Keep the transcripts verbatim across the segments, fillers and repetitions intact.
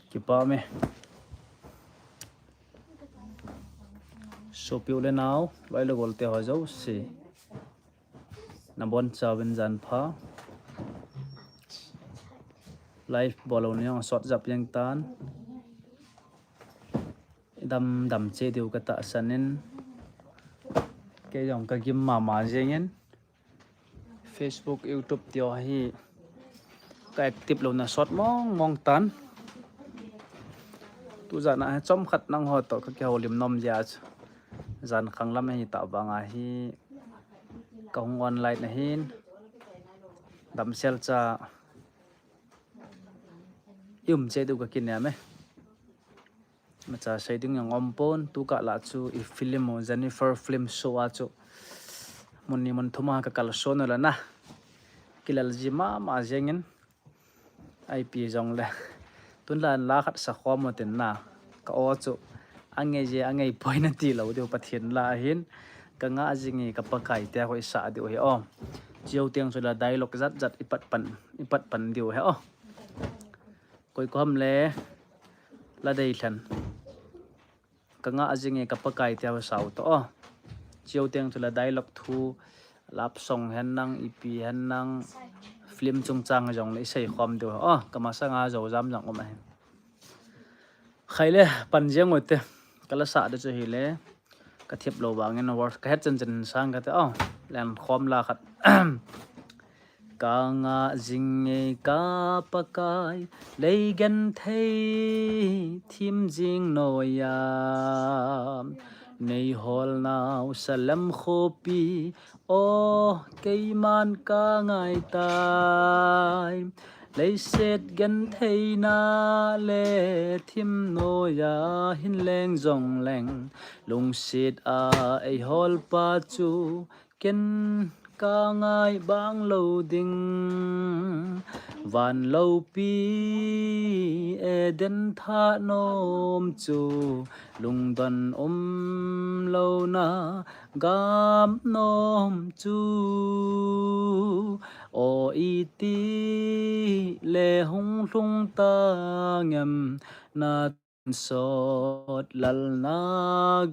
Kipah e. Sopi u le nao, loi le gol te ho jouse. Nabon chauvin jan pha. Live bol lou ni jong sot jap jeng tan. Dam dam cheh diu ka tahsan in. Kei jong ka gim mama jeng in. Facebook, YouTube ti ho hi ka active louna sot mong mong tan. Tu jan a hi chomkhat nangho toh ka kihoulim nom jeh a chu. Jan khang lam ahi tah vang a hi ka hung online ahin. Damsel cha i um cheh diu ka kinem e. Imacha sei ding jong um pon, tu kah lah chu i film u, Jennifer film show a chu mun ni mun thum a ka kalson u le na. Kilal ji mama jeng in. Ipi jong le. Tun la la khat sa khom u tin na. Ka aw chu. Angei je, angei poi nati lou diu Pathen la ahin. Ka ngah jing e ka Pakai tia ho i sa diu hi o. Cheu teng chu la dialogue jat jat i pat pan, i pat pan diu hi o. Koi ko ham le la dei lhen. Ka ngah jing e ka Pakai tia ho sau to o. Cheu teng chu la dialogue thu, love song hen nang, ipi hen nang, film chungchang jong le i sei khom diu o. Ka masanga jou jam jong um ahi. Khai le pan jeng u te. Ka la sa de chu hi le. Ka thep lou vang in work ka het chen chen sang ka te o. Len khom la khat. Ka ngah jing e ka Pakai, lei genthei thim jing noiya. Nei holnau Salem khopi, o keiman ka ngai tai. Leiset gentheina le thim noiya hin leng jong leng. Lungset a ei holpa chu ken ka ngai bang lou ding. Van loupi Eden thah nom chu lungdon um louna gam nom chu. O iti le hung lhung ta ngem na sot lalna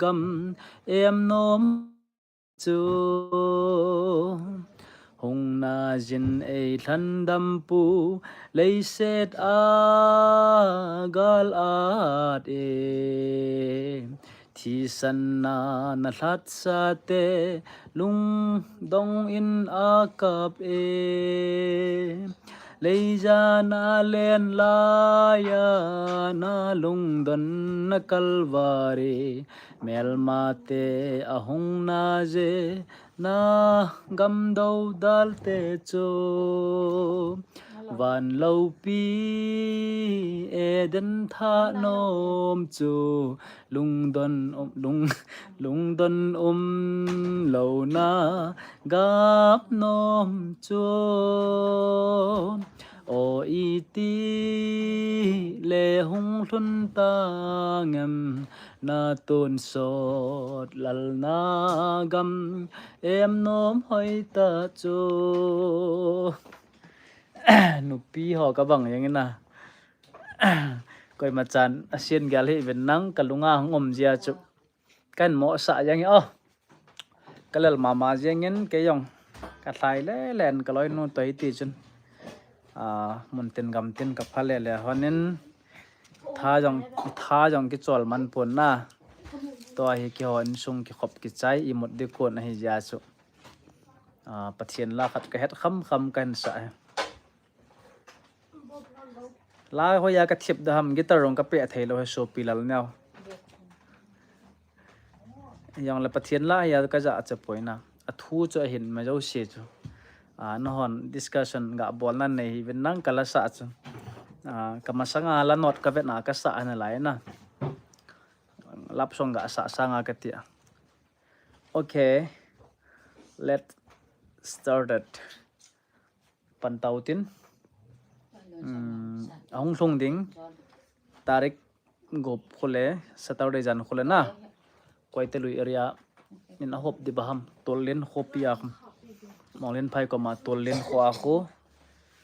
gam em nom chu. Hung na jin ei lhandam pu leiset a gal at e. Thisan na na lhat sa te lungdong in a kap e. Leija na len laiya na lungdon na Kalvari. Melmate a hung na je na gam dodal te chu. Van loupi Eden thah nom chu. Lungdon um, lung, lungdon um louna gam nom chu. O iti le hung lhung ta ngem na tonsot lalna gam em nom hoi ta chu. Nupi ho ka bang jeng in a. Koima chan a sien gel hi ven nang ka lunga hung um jia chu. Kan mo sa jeng o. Ka lel mama jeng in kei jong ka lhai le len ka loinu toh hi ti chun. A, mun tin gam tin ka pha le le hon in tha jong, tha jong kichol man pon na. Tua hi kihon sung kikhop kichai imut ding kon ahi jia chu. A, Pathen la khat ka het kham kham kan sa e. La hoiya ka thep da ham, guitar rong ka pe thei lou he sopi lal neo. Jong le Pathen la hoiya ka ja cha poi na. A thu chu ahin ma jouse chu. A, nahon discussion ga bol na nei hi ven nang ka la sa chu. A, ka masanga la note ka vet na ka sa na lai na. Love song ga sa sanga ka tia. Okay. Let's start it. Pan tau tin. Um, ahung lhung ding. Tarik gup khule, Saturday jan khule na. Koite lui area. Min a hop di baham. Tollen khopi a khum. Monglen phai koma tollen kho a khu.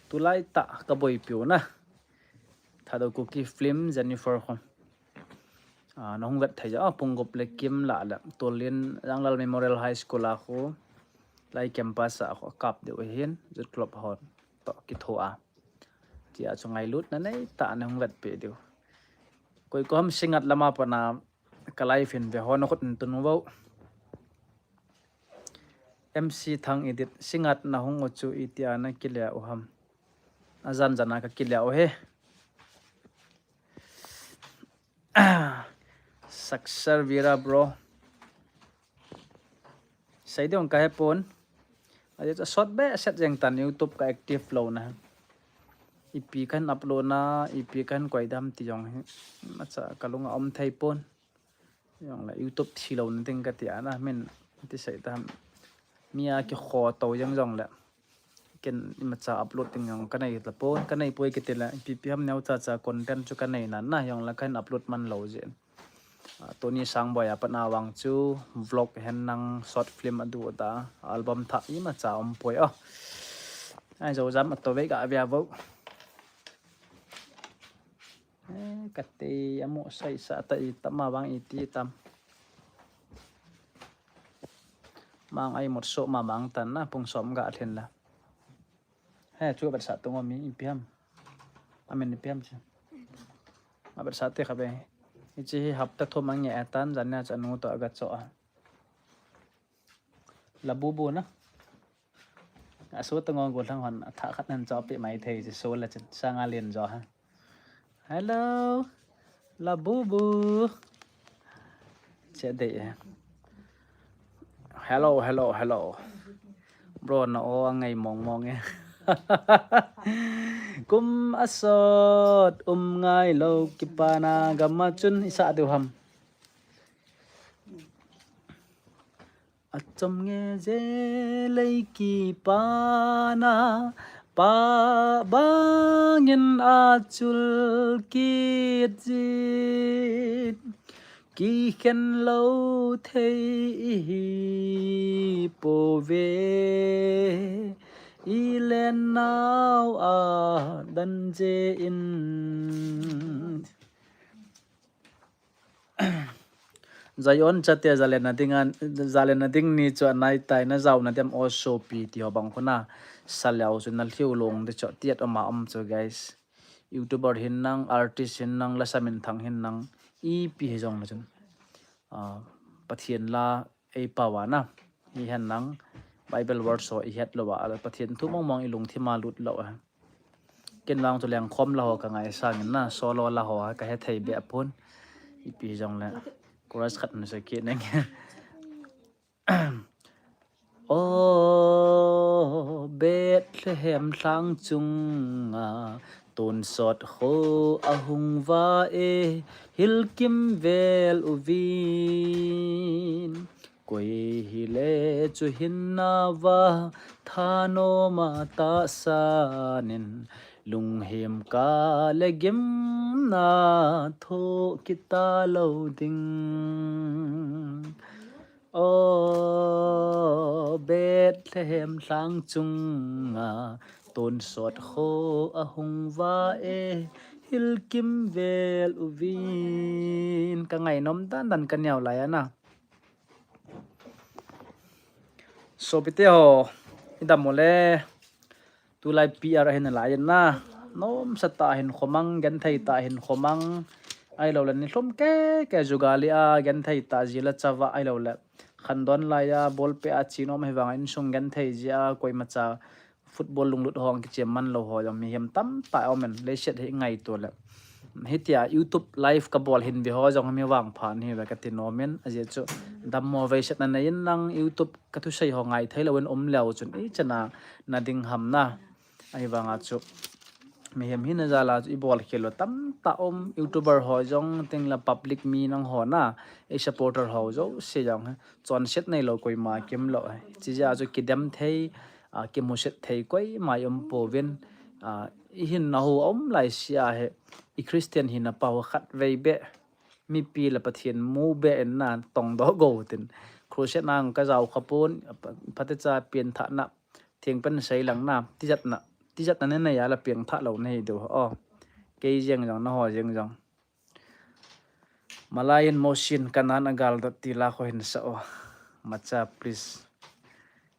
Tulai ta ka boipiu na. Thadou Kuki film Jennifer khu. Ah, nahung vet thei ja, ah, pung gup le kim lah le, tulin Janglal Memorial High School a khu, lai campus a khu, akap diu ahin, Youth Club hon, toh kitho a. Tia chu ngailutna neitah a nahung vetpeh diu. Koi ko ham Singngat lama pana, ka live hin ve ho nakhut in tun uvo. M C Thang Edit, Singngat nahung u chu itia nakile u ham. Ajan jan a kakile u hi. Saksar Vira bro. Sei ding kahepon. Ahi chu asot behseh jeng tan YouTube ka active louna. Ipi kahin upload na, ipi kahin koi dam ti jong hi. Macha kalunga um thei pon. Jong la YouTube thi louna ding kati ana min ti sei ta ham. Mi a kikho to jeng jong le. Ken imacha upload ding jong kanei tapon, kanei poi kiti le. Ipi ipi ham neocha cha content chu kanei nan na jong la kahin upload man lou jin. Ah, tuni Sangboi a pat na vang chu vlog hen nang short film adu ta album thah imacha um poi o. Ai jo jam ato ve ga via vo. Eh, kati amu sai sa ta i tama vang iti tam. Mang ai mot so ma mang tan na pung som ga thin la. He chu vet sa tung mi ipi ham. Amen ipi ham chu. Avet sa te kha be. Ichi hi hapta thum ange atan jan nia chu anu to aga cho a. La bubu na. Aso ta ngong go thang hon atha khat nan cho pe mai thei chi so la chin sanga len jo ha. Hello. La bubu. Che de. Hello, hello, hello. Bro na o angai mong mong e. Kum asot um ngai lo kipana gama chun isa diu ham. Achom nge je lei kipana pa bangin achul kit jin. Kikhen lo thei ihi pove. I len nau a dan je in. Zion chate zalen na ding an, zalen na ding ni chu anai tai na zau na dem o sopi ti ho bang khuna. Saliau chu na liu long de chu tiat ama om chu guys. YouTuber hin nang, artist hin nang, lasa minthang hin nang, ipi hi jong le chun. Ah, Pathian la ei pau a na. I hen nang, Bible verse ho i het lo a, Pathian thu mong mong i lungthim a lut lo a. Ken vang chu lengkhom la ho ka ngai sangin na, solo la ho ka he thei be pon. Ipi jong le, chorus khat na se ki neng. O Bethlehem lhang chunga tonsot kho ahung va e, hilkim vel uvin. Koi hile chu hinna va thanoma tahsan in, lunghim ka le gimna thoh kita lo ding. O Bethlehem lhang chunga tonsot kho ahung va e, hilkim vel uvin. Ka ngainom dan dan ka neo lai ana. Sopite ho, i dam mo le. Tulai P R ahin alai na. Nomsa tah hin khomang, genthei tah hin khomang. Ahilou le ni lhum keke jugali a genthei tah ji la chava ahilou le. Khandon lai a, bolpe a chinom hi vang insung genthei ji a, koimacha football lunglut hong kichem man lo ho jong mihem tamtah aum in, leiset hi ngaito le. Hitia YouTube live ka bol hin ve ho jong mi vangpha ni ve ka ti nom in, ajeh chu dammo veisetna nei in lang YouTube ka thusei ho ngai thei lo in um leu chun i chana na ding ham na. Ahivanga chu mihem hina jal a chu i bol khel lo tamtah um, YouTuber ho jong ting la public mi nang ho na, i supporter ho jouse jong chonset nei lo koima kim lo. Chijeh a chu kidem thei, a, kimuset thei koima i um pouvin, a, i hinna ho um lai sia hi, i Christian hina pau khat vei be, mipi le Pathen mu be in na tongdoh go tin. Crusade nang ka jao kha pon, phatecha pianthahna, thingpen sei lang na, tijatna, tijatna nei nei a la piangthah lo nei do. O. Kei jeng jong, naho jeng jong. Malai in motion kanan agal dot ti la kho hin sa o. Macha, please.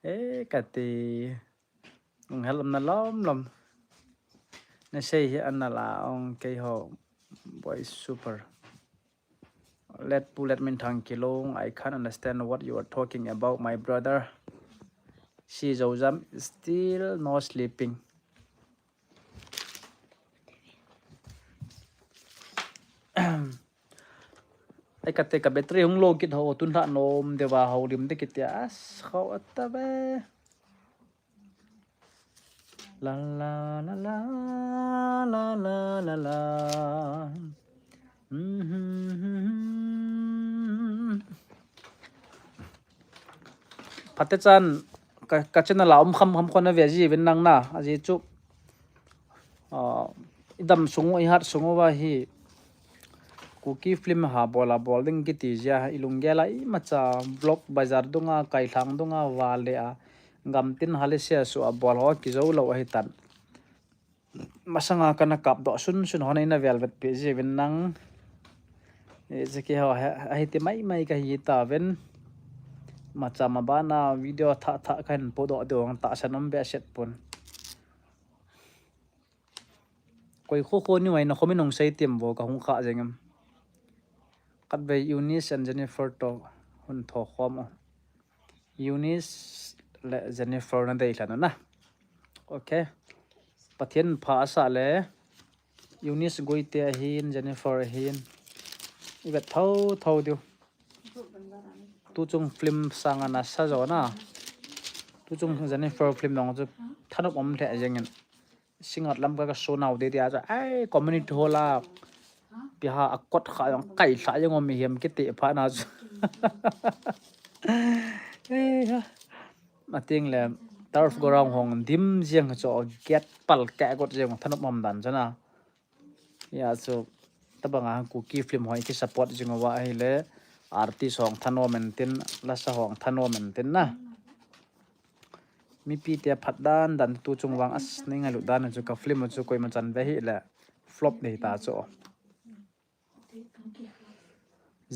Eh, kati. Ung hel um na lom lom. Na sei hi an na la ong kei ho boy super. Let pu let min thang kilong. I can't understand what you are talking about, my brother. Si Zozam still no sleeping. Ai kate ka battery hung low kit ho tun tha nom deuva ho lim de kit ya as khau ata be. La la la la la la la la. Mhm. Phatechan ka, ka channel a um kham kham khon a ve ji vin nang na, aji chu, ah, idam sung u, ihat sung uva hi Kuki film ha bol a bol ding kiti jia, ilunggel a imacha vlog bazar dunga, kailhang dunga, vale a, gamtin hale sia su a bol ho kijo lou ahi tan. Masanga kana kap doh sun sun hon ina vel vet pi ji vin nang. E, jeki ho he, ahi ti mai mai ka hi ta vin. Macha mabana video tha tha kan po doh dong ta san um be set pun. Koi kho kho ni mai na khomi nong sei tim vo ka hung kha jeng em. Kat ve Eunice and Jennifer to hun tho khom o. Eunice le Jennifer na dei lhana na. Okay. Pathian pha asa le Eunice Guite ahin, Jennifer ahin. I vet tho tho diu. Tu chung film sanga na sa jo na. Tu chung Jennifer film dong chu thanop om lheh jeng in. Singot lam ka, ka so nau de dia cha. Ai, community hall a. Pi ha a kot kha jong kai lha jong om mi hiam kiti pha na chu. Ei ha. Ating le turf ground hong dim jeng cho get pal ka got jeng thanop om dan cha na. Ya chu tabang a Kuki film hoi ki support jing wa hi le artist hong thanom en tin lasa hong thanom en tin na. Mipi te phat dan dan tu chung vang as ni ngailut dan chu ka film chu koima chan ve hi le flop dei ta chu.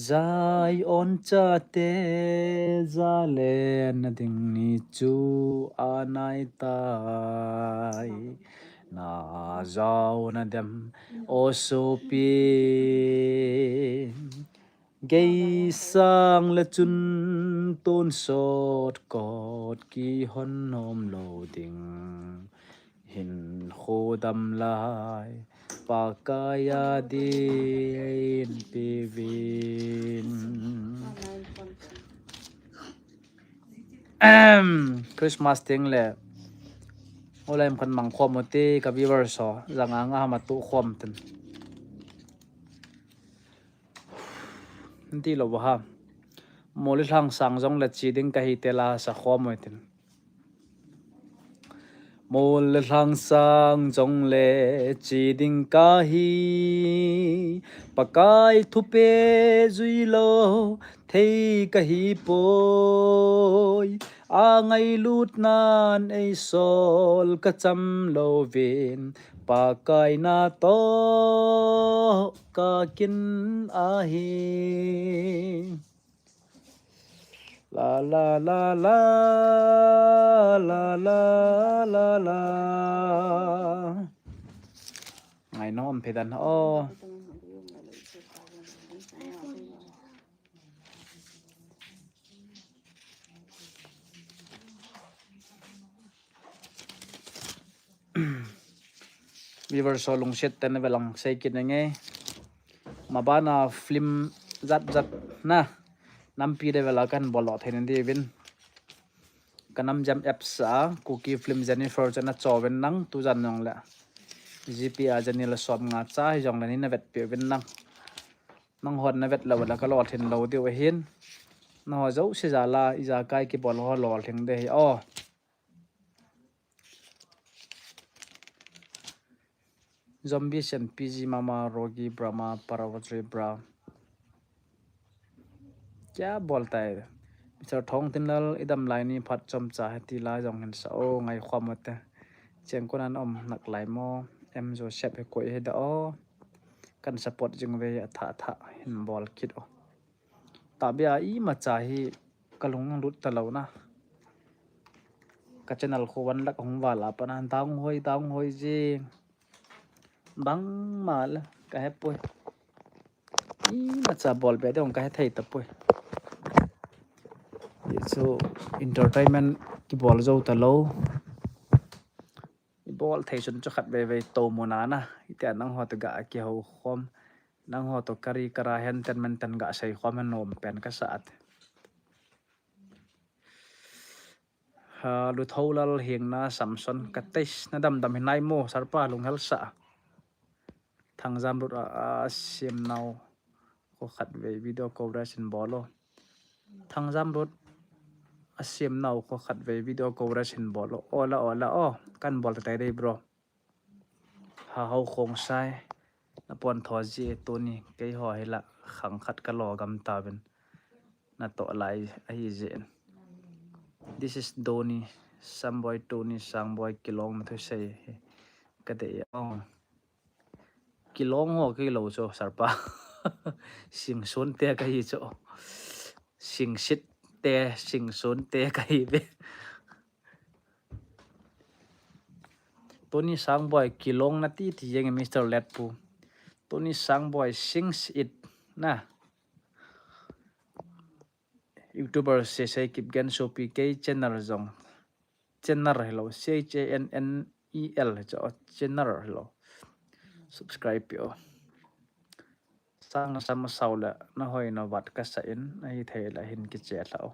Zion chate zalen na ding ni chu anai tai. Na zau na dem o sopi. Gei sang le chun ton sot kot ki hon nom lo ding. Hin kho dam lai Pakai a din pivin. Ahem, Christmas ting le. Olai kan mang khom mo te ka viewers ho. Zanga nga ma tu khom ten. Nti lo ha. Mol le lhang sang jong le chi ding ka hi te la sa khom mo tin. Mol le lhang sang jong le chi ding ka hi. Pakai thu pe jui lo thei ka hi poi. A ngailut nan ei sol ka cham lo vin. Pakai na to ka kin ahi. La la la la la la la la. Ngai nom phe dan o. Viewers ho lungset tah in velang sei kit nge. Mabana film jat jat na nampi le vela kan bol lo thei nan di vin. Ka nam jam apps a Kuki film Jennifer chana cho vin nang tu jan nong le. G P a Jenny la som nga cha hi jong le ni na vet pi vin nang. Nang hon na vet lo la ka lo thin lo diu ahin. Na ho jo si ja la i ja kai ki bol ho lo thing de hi o. Zombie Sen, P G Mama, Rogi Brahma, Parvati Bra. Kya bolta hai? Mister Thongtinlal, idam lai ni phat chomcha hai ti la jong hin sa o ngai khom mo te. Cheng konan om nak lai mo. M Joseph hi koi hi da o. Kan support jing ve a tha tha hin bol kit o. Tabia imacha hi kalung lut talou na. Ka channel khu one lakh hung val a pat na dang hoi dang hoi jing. Bangma le ka hepoi. Imacha bol be dong ka hethei tapoi. Chu entertainment kibol jou talou. Ibol thei sun chu khat veve to muna na. Itia nangho to ga kihou khom. Nangho to kari kara hen ten men ten ga sei khom hen nom pen kasa te. Ha, Lutholal Hengna Samson, ka test na dam dam hinai mo, Sarpa lunghel sa. Thangjam Road a, a siam nau kho khat vei video coverage hin bol o. Thangjam Road a siam nau kho khat vei video coverage hin bol o. Ola, ola, o. Kan bol ta tai dei, bro. Ha, Hau Khongsai. Na pon tho ji e Tony. Kei ho hi la khang khat ka lo gam ta ben. Na to lai ahi ji en. This is Donny. Sangboy Tony, Sangboy Kilong na thusei. Ka dei o. Kilong ho kei lo chu, Sarpa. Singson te ka hi chu. Singsit te, Singson te ka hi ve. Tony Sangboy Kilong na ti ti jeng Mister Letpu. Tony Sangboy sings it na. YouTuber se se Kipgen Sopi kei channel jong. Channel hello, C H A N N E L cho channel hello. Subscribe yo. Sang sam sao le na hoi na vat ka sa in, ahi thei le hin kiche tha o.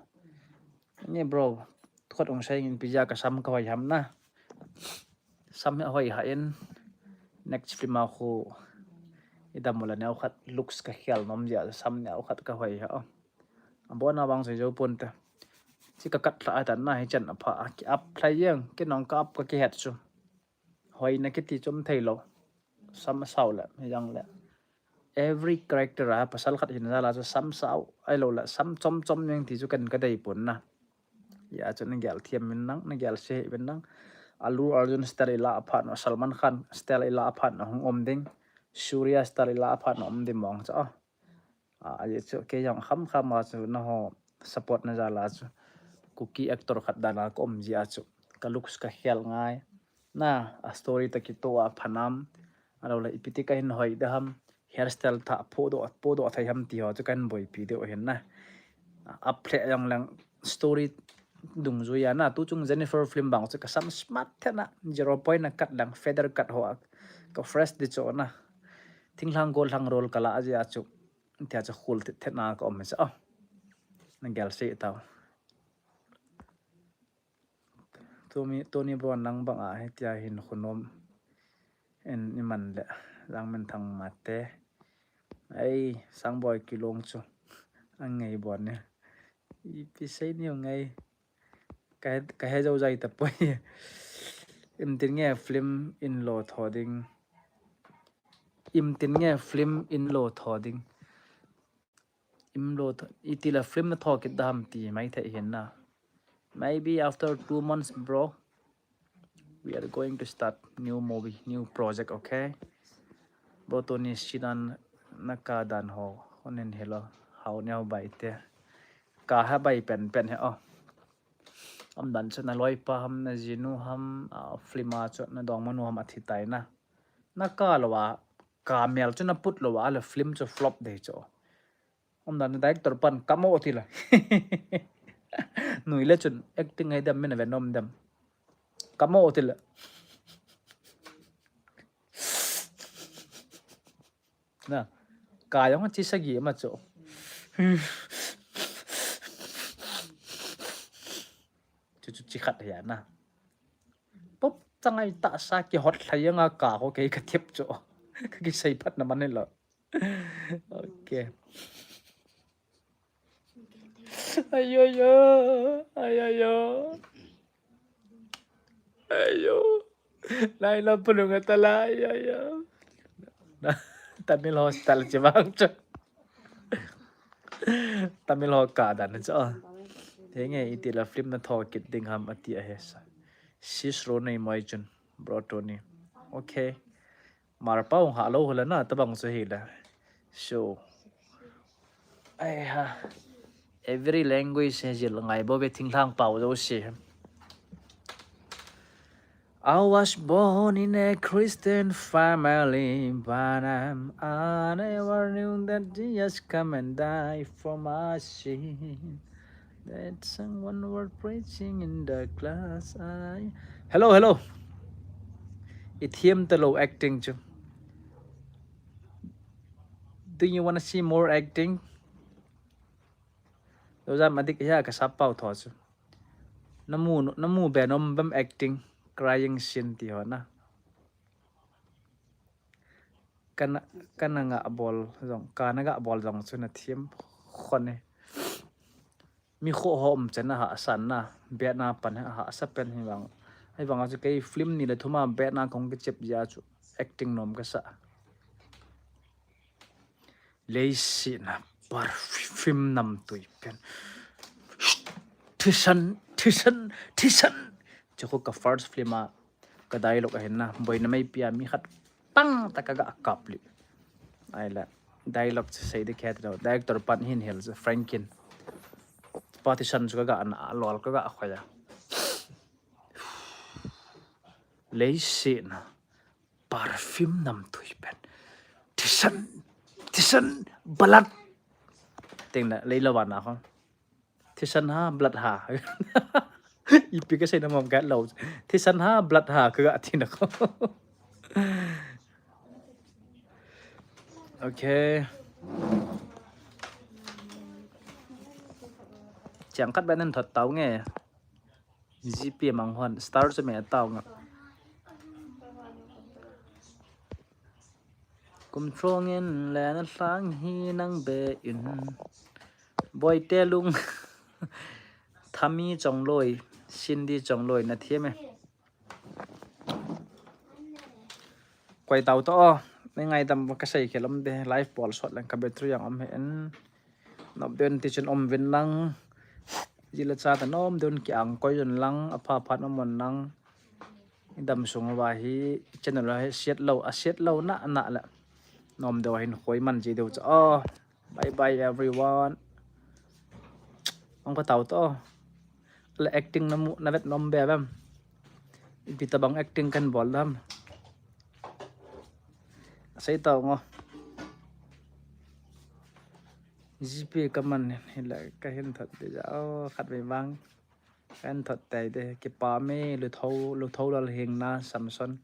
Ni bro, khot ong sai ngin pija ka sam ka hoi ham na. Sam hi hoi ha in. Next film a khu idam la neo khat looks ka khial nom jia sam neo khat ka hoi ha. Abona bang sei jo pon te. Chi ka kat tha atan na hi chan apha ki up thlai jeng, ki nong ka up ka ki het chu. Hoi na kiti chom thei lo. Sam sao le, hi jang le. Every character a pasal khat hin jala chu sam sao, ai lo le, sam chom chom jeng ti chu kan ka dei pon na. Ya chu na gel thiam min nang, na gel se min nang. Allu Arjun style ila apha no, Salman Khan style ila apha no hung om ding. Surya style ila apha no om ding mong cha. A, ahi chu kei jong kham kham a chu na ho support na jala chu. Kuki actor khat dan a ka um jia chu. Ka looks ka khial ngai. Na, a story ta kito a phanam. A lo le ipi ti ka hin hoi da ham. Hairstyle tha phodo, phodo thei ham ti ho chu kan boipi deu hin na. A, up le jong lang story dungjui a na. Tu chung Jennifer film bang chu ka sam smart the na. Zero point na cut lang, feather cut ho a. Ka fresh di chu na. Thinglhang golhang role ka la jia chu. Tia chu khul thet thet na ka um sa. Oh. Na gel se tau. Tony, Tony bro nang bang a hitia hin khunom. En iman le. Jang men thang mate. Ai, Sangboy Kilong chu. Ang ngai bon ne. Ipi sei ni ngai. Ka he, ka he jo jai ta poi. Imtin nge film in lo tho ding. Imtin nge film in lo tho ding. Im lo tho, iti la film na tho kit dam ti mai thei hin na. Maybe after two months, bro. We are going to start new movie, new project, okay? Bro Tony sinan na ka dan ho. Honen hello. Hau ne ho bai te. Ka ha bai pen pen he o. Am dan chu na loipa ham, na jinu ham, a, film a chu na dongmanu ham athi tai na. Na ka lo a, ka mel chu na put lo a, le film chu flop dei chu. Am dan director pan kamo ti la. Nui le chun acting hai dem min a ve nom dem. Kamo ti la. Na, ka jong chi sagi ma chu. Chu chu chi khat ya na. Pop changai ta sa ki hot lhai anga ka ho kei ka thiap chu. Ka kisei phat na man ni lo. Okay. Ayo yo, ayo yo. Ayo. Lai la pulung atala, ayo yo. Tamil hostel chi bang chu. Tamil ho ka dan chu. Henge iti la film na tho kit ding ham ati a he sa. Sis ro nei moi chun, bro Tony. Okay. Mar pau ha lo hula na tabang chu hi la. So, ai ha. Every language he jil ngai bo ve thing lang pau jo si. I was born in a Christian family, but I'm, I never knew that Jesus come and die for my sin. That someone were preaching in the class. I... Hello, hello. Ithiam talo acting chu. Do you wanna see more acting? Lo jam adik ya ka sapau tho chu. Namu, namu be nom bam acting, crying scene ti ho na. Kana, kana nga bol jong, kana nga bol jong chu na thiam khon e. Mi kho ho um chen a hahsa na, be na pan a hahsa pen hi vang. Hi vang chu kei film ni le thuma be na kong ke chep ya chu acting nom ka sa. Leisihna perfume namtui pen. Thisan, thisan, thisan. Chu khu ka first film a ka dialogue ahin na. Boina mei pia mi khat pang ta ka ga kap li. Ai la dialogue chu sei de khet lo. Director pan hin hel chu Frankin. Pa thisan chu ka ga na lol ka ga khoya. Leisihna. Perfume namtui pen. Thisan, thisan, blood. Teng na, lei lo vana khong. Thisan ha, blood ha. Ipi ka sei na mom ka lo. Thisan ha, blood ha, ka ga thi na khong. Okay. Chang khat ba nan thot tau nge. G P mang hon star chu me tau nga. Kum thong in le na thlang hi nang be in. Boy te lung. Thami chong loi, Cindy chong loi na thiam e. Koi tau to, ni ngai dam ka sei khelom de, live bol sot lang ka battery ang om he en. Nop den ti chun om vin lang. Jila cha ta nom den ki ang koi jun lang, apha phat om mon lang. Dam sung va hi channel hi siat lo, a siat lo na na la. Nom deu hin khoi man ji deu cha. Oh, bye bye everyone. Ong ka tau to. La acting na mu, na vet nom be bam. Ipi ta bang acting kan bol dam. Sei tau ngo. G P ka man hi la ka hin thot de ja. Oh, khat ve bang. Kan thot tai de, kipa me, lu tho, lu tho lal hing na, Samson.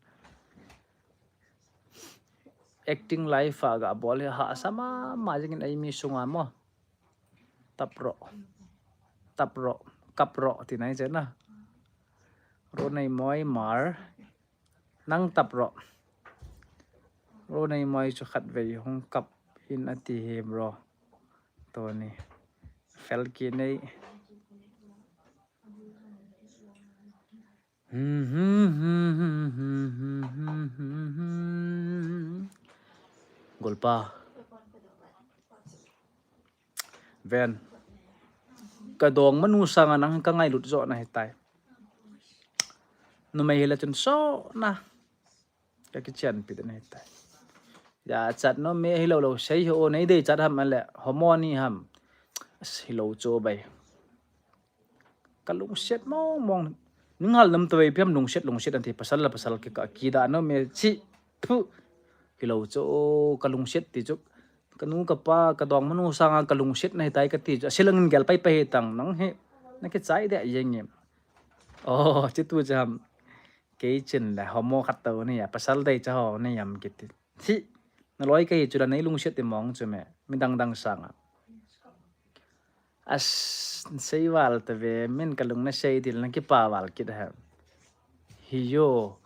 Acting life a ga bol hi hahsa mama jingin ei mi sunga mo. Tap ro. Tap ro. Kap ro ti nai je na. Ro nei moi mar. Nang tap ro. Ro nei moi chu khat vei hung kap in ati hi bro. Tony. Fel ki nei. Golpa. Ven. Ka dong manu sanga nang ka ngailut jo na hitai. Numei hila chun so na. Ka kichian pi den hitai. Ya chat no me hilo lo sei ho nei dei chat ham ale homo ni ham. As hilo cho bai. Ka lungset mong mong. Ninghal nam tawei piam lungset lungset an ti pasal la pasal ki ka ki da no me chi. Phu. Hilo cho ka lungset ti chu. Ka nu ka pa ka dong manu sanga ka lungset na hitai ka ti chu. Asilang in gel pai pai hitang nang hi. Na kichai de yeng em. Oh, chi tu cham. Kei chin le homo khat to ni ya, pasal dei cha ho ni yam kiti. Thi, na loi ka hi chu la nei lungset ti mong chu me, mi dang dang sanga. As, sei val ta ve, min ka lung na sei dil na kipa val kit ha. Hi yo.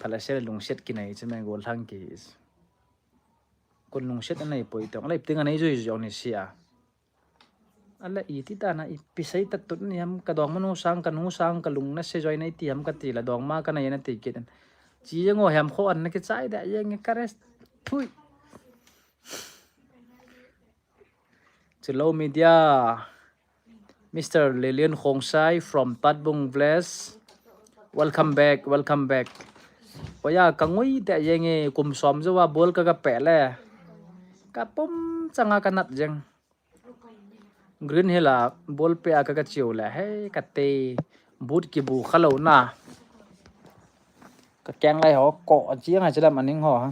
Phala se lungset ki nei chu me gol hang ki hi. Kun lungset anei poi tong, anei ting anei jui jong ni sia. Ala iti tana ipi sei ta tut ni ham ka dong manu sang ka nu sang ka lung na se joi nei ti ham ka ti la dong ma ka nei na ti kit. Chi jeng o hem kho an na kichai da jeng ka rest. Phui. Chilo Media. Mister Lilian Khongsai from Patbung Village. Welcome back, welcome back. Oya, ka ngui te jeng e, kum som jou a ball ka ka pe le. Ka pum changa ka nat jeng. Green Hill a ball pe a ka ka chiu le, he ka te boot kibu kha lou na. Ka keng lai ho ko a chiang a chilam aning ho ha.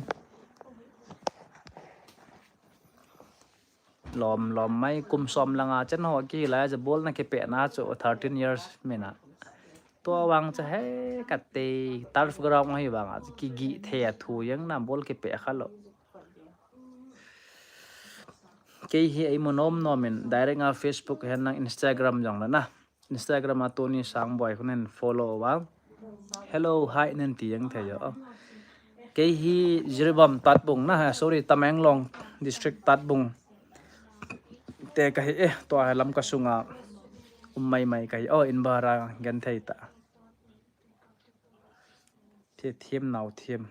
Lom lom mai kum som langa chen ho ki lai ja ball na kipe na chu thirteen years mina. Tua vang cha he ka te turf ground hi vang a kigi the a thu jeng na ball kipe kha lou. Kei hi ei mu nom nom in direct a Facebook hen lang Instagram jong le na. Instagram a Tony Sangboi khu nen follow uva. Hello, hi nen ti jeng thei jo. Kei hi Jiribam Tatbung na, sorry, Tamenglong District Tatbung. Te ka hi e, tua hi Lamka sunga um mai mai ka hi. Oh, in bara gen thei ta. Thethim, Naothim.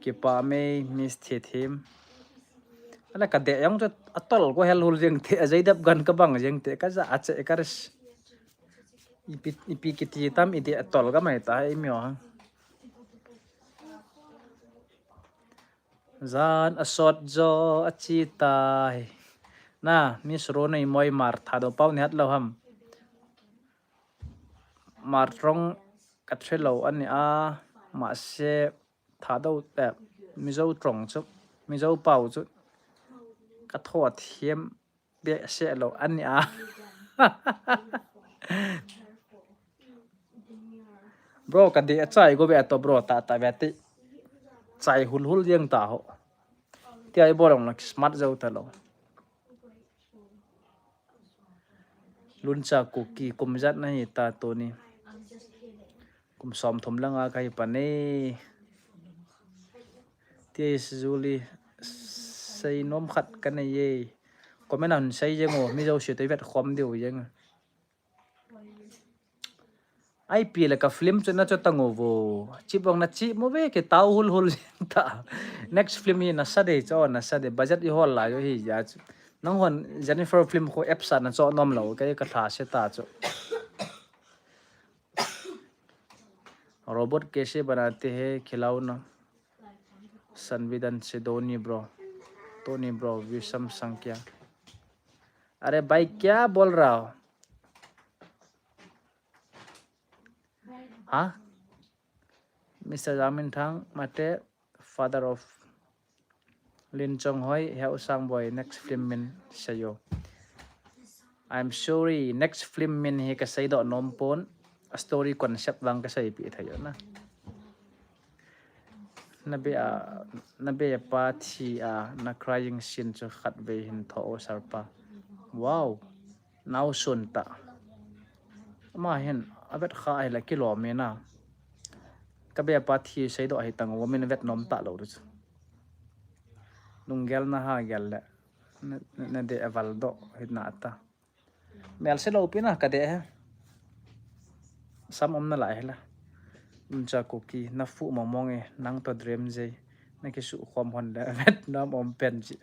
Kipa mei, Miss Thethim. Ala ka de jong chu atol ko hel hul jeng te, Ajay Devgan ka bang jeng te, ka ja a che ka res. Ipi, ipi kiti tam i de atol ka mai ta, i mio ha. Jan a sot jo a chi tai. Na, Miss Ronei Moi Mar Thadou pau ni hat lo ham. Mar rong ka thre lo ani a, ma se Thadou, eh, Mizo trong chu, Mizo pau chu ka tho thiam be se lo ani a. Bro, ka de a chai go be a to bro, ta ta be ti. Chai hul hul jeng ta ho. Ti ai bol long na smart jo ta lo. Luncha Kuki, kum jat na hi ta Tony. Kum som thum langa ka hi pa ne. Ti Julie, sei nom khat ka nei ye. Comment a hun sei jeng o, mi jo si te vet khom diu jeng. Ai pi le ka film chu na chu tang o vo. Chi bong na chi mo ve ke tau hul hul jeng ta. Next film hi na sa de cho, na sa de, budget i hol la jo hi ja chu. Nang hon Jennifer film ko app sa na cho nom lo ke ka tha se ta chu. Robot kaise banate hai khilauna. Sanvidan Sidoni bro. Tony bro, Visham Sangkya. अरे भाई क्या बोल रहा हो? Huh? Mister Jamin Thang, mate, father of Lin Chong Hoi, Heo Sang Boy, next film min sayo. I'm sorry, next film min hi ka seidoh nom pon, a story concept vang ka seipi thayo na. Na be a, na be a pa thi a, na crying scene chu khat vei hin tho o sir pa. Wow. Nau sun ta. Ama hin, a vet kha hi la kilom e na. Ka be a pa thi seidoh hi tang o min vet nom ta lo chu. Lunggel na ha gel le. Na, na, na de a val doh hi na ta. Mel se lo pi na ka de he. Sam om na lai he la. Uncha Kuki, na fu mo mong e, nang to dream jei. Na kisu khom hon le, vet nom om pen ji.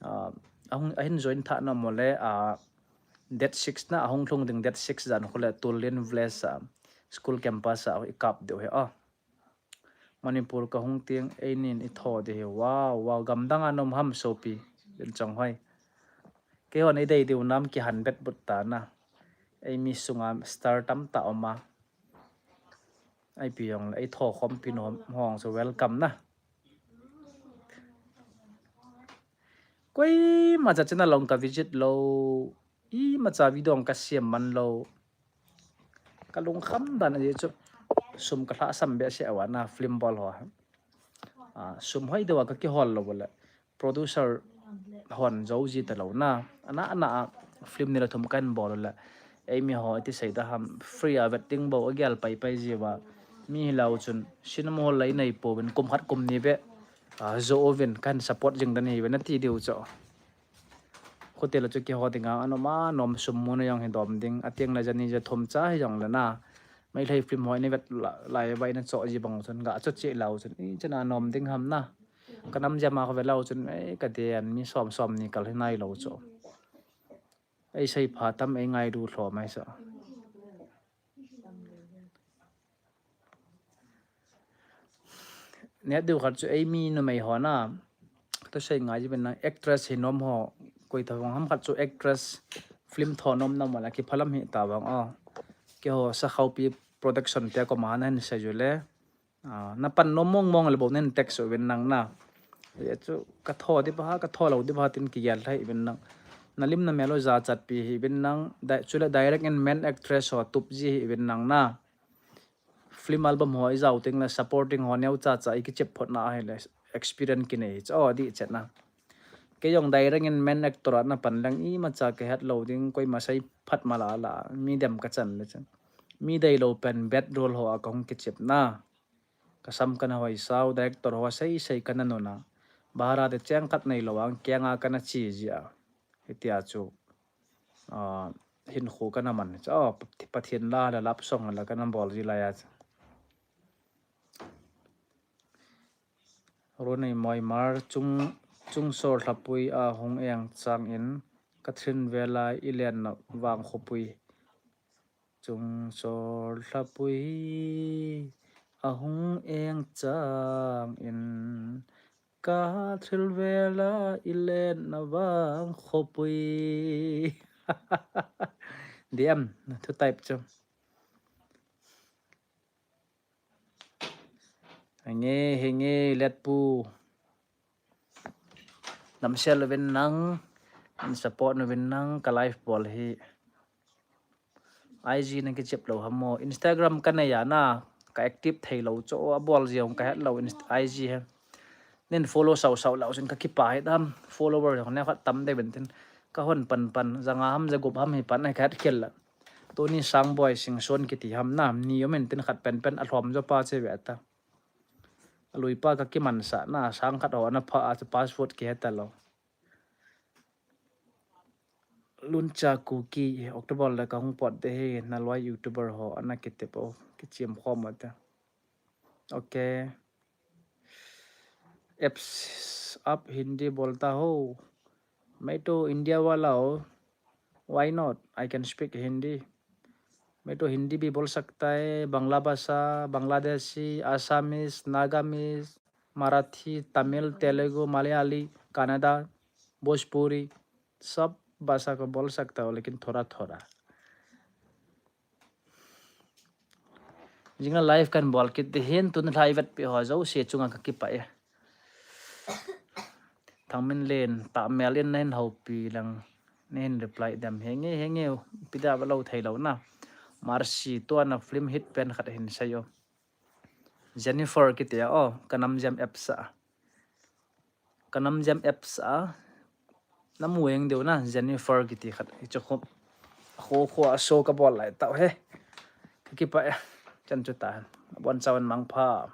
Ah, ahung, ahin join tha na mo le, ah, date six na ahung lhung ding date six jan khu le Tulin Village a school campus a i kap deu he a. Manipur ka hung tiang ei nin i tho de he. Wow, wow, gamdang a nom ham sopi. Lin Chong Hoi. Kei hon i dei deu nam ki han bet but ta na. Ei mi sunga star tam ta om a. Ai pi jong le, ei tho khom pi nom hong so welcome na. Koima cha channel long ka visit lo, ima cha video ka siam man lo. Ka lungkham dan a chu sum ka lhasam be se awa na film bol ho. Ah, sum hoi deu a ka kihol lo le. Producer hon jo ji ta lo na. Ana, ana a film ni la thum kan bol le. Ei mi ho ti sei da ham free a vet ding bo a gel pai pai ji wa. Mi hi lau chun cinema hall lai nei po ben kum khat kum ni be. Ah, jo o ven kan support jing dan hi ven ati diu cho. Hotel chu kiho dinga, anom a nom sum mu na jong hi dom ding, atiang na jani ja thum cha hi jong le na. Meitei film hoi ni vet la, lai vai na cho ji bang chun, ga cho che lau chun, i chana nom ding ham na. Ka nam jama ko ve lau chun, ei ka de an mi som som ni kal hi nai lo cho. Ei sei pha tam ei ngai du thlom ai sa. Neh diu khat chu eimi numei ho na. Ka sei ngai ji ben na actress hi nom ho. Koi ta vang ham khat chu actress film tho nom na mo la kiphalam hi ta vang o. Keiho Sakhaupi production te koma na hin sei ju le. Ah, na pan nom mong mong le bo nen text uvin nang na. Ye chu ka tho di ba, ka tho lo di ba tin kigel thei uvin nang. Na lim na mel u jachat pi hi uvin nang. Di-, chule direct in main actress ho tup ji hi uvin nang na. Film album ho i jao teng le supporting ho neo cha cha i kichep phot na hi le experience kinei hi cha o di chet na. Kei jong direct in main actor a na pan leng imacha ka het lo ding, koima sei phat ma la la, mi dem ka chan le chan. Mi dei lo pen bad role ho a ka hung kichep na. Ka sam ka na hoi sao, director ho sei sei ka na nuna. Bahara te cheng khat nei lo ang, kenga ka na chi ji a. Hitia chu, ah, hin khu ka na man cha, oh, Pathian la, la lap song la ka na bol ji la ya cha. Ronei Moimar, chung, chung sor thlapui a hung eng chang in, ka thin vela i len na vang khopui. Chung sor thlapui a hung eng chang in, ka thil vela i len na vang khopui. Diam, thu type chu. Henge, henge, letpu. Namsel uvin nang, in support uvin nang, ka live bol hi. I G na kichep lo ham mo. Instagram ka nei a na, ka active thei lo cho, a bol ji hong ka het lo Inst-, I G he. Nin follow sau sau lo sin ka kipa hi tam. Follower hong ne khat tam de ben tin. Ka hon pan pan, janga ham, jagup ham hi pan, ka het khel la. Tuni Sangboi Singson kiti ham na, ni om in tin khat pen pen, a lhom jo pa che ve ta. A lui pa ka kiman sa na, sang khat ho na pha a chu password ki het ta lo. Luncha Kuki, October le ka hung pot de he, na loi YouTuber ho, ana kitep o, kichim khom o te. Okay. Apps aap Hindi bolta ho. Main to India wala ho. Why not? I can speak Hindi. मैं तो हिंदी भी बोल सकता है, बांग्ला भाषा, बांग्लादेशी, आसामीज, नागामीज, मराठी, तमिल, तेलुगु, मलयाली, कन्नड़ा, भोजपुरी, सब भाषा को बोल सकता हूँ, लेकिन थोड़ा थोड़ा। Jing a live kan bol kit te hin tun lai vet pi ho jouse chunga ka kipah e. Thangminlen, tah mel in na hin houpi lang, na hin reply dem. Henge, henge, pi da va lo thei lo na. Mercy, tua na film hit pen khat hin sei o. Jennifer kiti a, o, ka nam jam apps a. Ka nam jam apps a. Na mu eng deu na, Jennifer kiti khat. Hichu khu, khu, khu a show ka bol lai tau he. Ka kipah e. Chan chu ta. Bon chawan mangpha.